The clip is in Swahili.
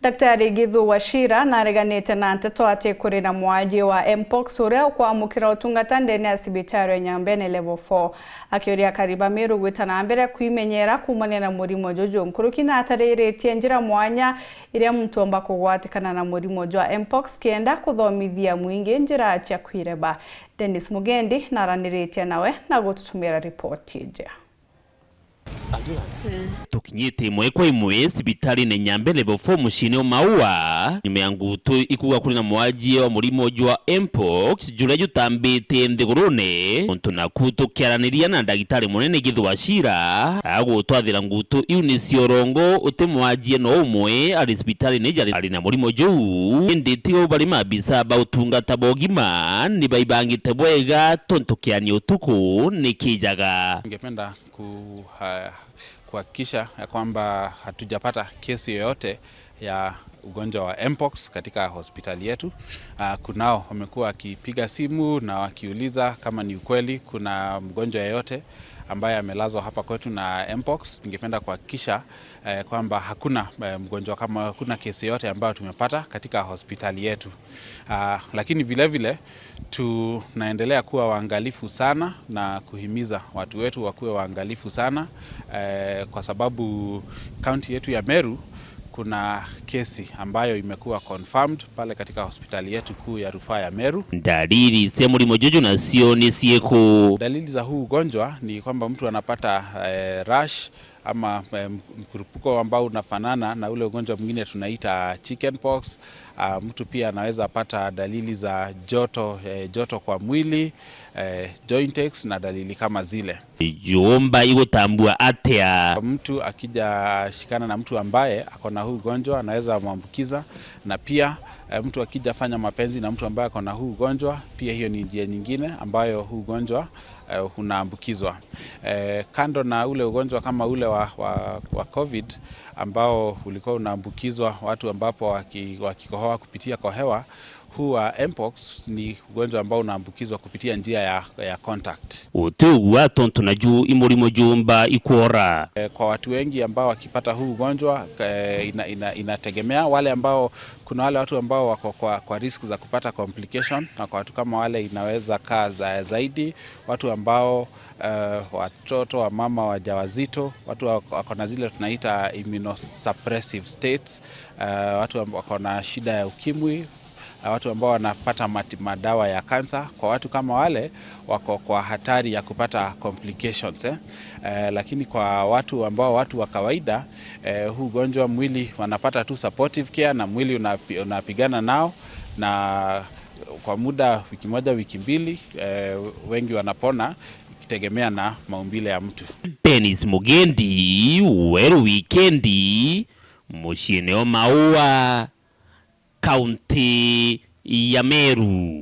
Daktari Githu Wachira nareganite na nteto ati kuri na mwaji wa mpox uria ukwamukira utungata ndene ya cibitari ya Nyambene level 4 akiuria kariba Meru gwita na mbere kwimenyera kumania na murimo juju. Nkuruki na atariritie njira mwanya iria muntu omba kugwatikana na murimo jwa mpox kienda kuthomithia mwingi njira cia kwireba. Dennis Mugendi naraniritie nawe na gututumira ripoti nja. Tukinyite imwe kwa imwe cibitari-ini Nyambe level 4 muciini wa Maua nyuma ya ngutu ikuga kuri na mwaji wa murimo jwa mpox juria jutambite nthigurune untu naku tukiaraniria na ndagitari munene Githu Wachira agutwathira ngutu iu ni cionongo uti mwajie no umwe ari cibitari-ini jari ari na murimo juu indi tigo bari mabisa ba utungata bogima ni baibangite bwega tontu kiani utuku ni kijaga. Ningependa kuhakikisha ya kwamba hatujapata kesi yoyote ya ugonjwa wa mpox katika hospitali yetu. Kunao wamekuwa wakipiga simu na wakiuliza kama ni ukweli kuna mgonjwa yeyote ambaye amelazwa hapa kwetu na mpox. Ningependa kuhakikisha kwamba hakuna mgonjwa kama hakuna kesi yoyote ambayo tumepata katika hospitali yetu. Lakini vile vile tunaendelea kuwa waangalifu sana na kuhimiza watu wetu wakuwe waangalifu sana kwa sababu kaunti yetu ya Meru kuna kesi ambayo imekuwa confirmed pale katika hospitali yetu kuu ya rufaa ya Meru. Dalili cia murimo juju nacio ni ciiku? Dalili za huu ugonjwa ni kwamba mtu anapata rash ama mkurupuko ambao unafanana na ule ugonjwa mwingine tunaita chickenpox. Mtu pia anaweza pata dalili za joto kwa mwili, joint aches na dalili kama zile. Jomba igutambua atia? Mtu akija shikana na mtu ambaye ako na huu ugonjwa anaweza muambukiza, na pia mtu akija fanya mapenzi na mtu ambaye ako na huu ugonjwa pia hiyo ni njia nyingine ambayo huu ugonjwa unaambukizwa. Kando na ule ugonjwa kama ule wa COVID ambao ulikuwa unaambukizwa watu ambapo wakikohoa kupitia kwa hewa, huu wa mpox ni ugonjwa ambao unaambukizwa kupitia njia ya contact. Uteugwa tontu na juu imurimo jumba ikuora. Kwa watu wengi ambao wakipata huu ugonjwa inategemea wale ambao kuna wale watu ambao wako kwa risk za kupata complication, na kwa watu kama wale inaweza kaa zaidi, watu ambao watoto wa mama wajawazito, watu wako na zile tunaita immunosuppressive states, watu wako na shida ya ukimwi, watu ambao wanapata madawa ya kansa. Kwa watu kama wale wako kwa hatari ya kupata complications. Lakini kwa watu ambao watu wa kawaida huu ugonjwa mwili wanapata tu supportive care na mwili unapigana nao, na kwa muda wiki moja wiki mbili wengi wanapona ikitegemea na maumbile ya mtu. Dennis Mugendi, Weru Wikendi, muciini wa Maua, kaunti ya Meru.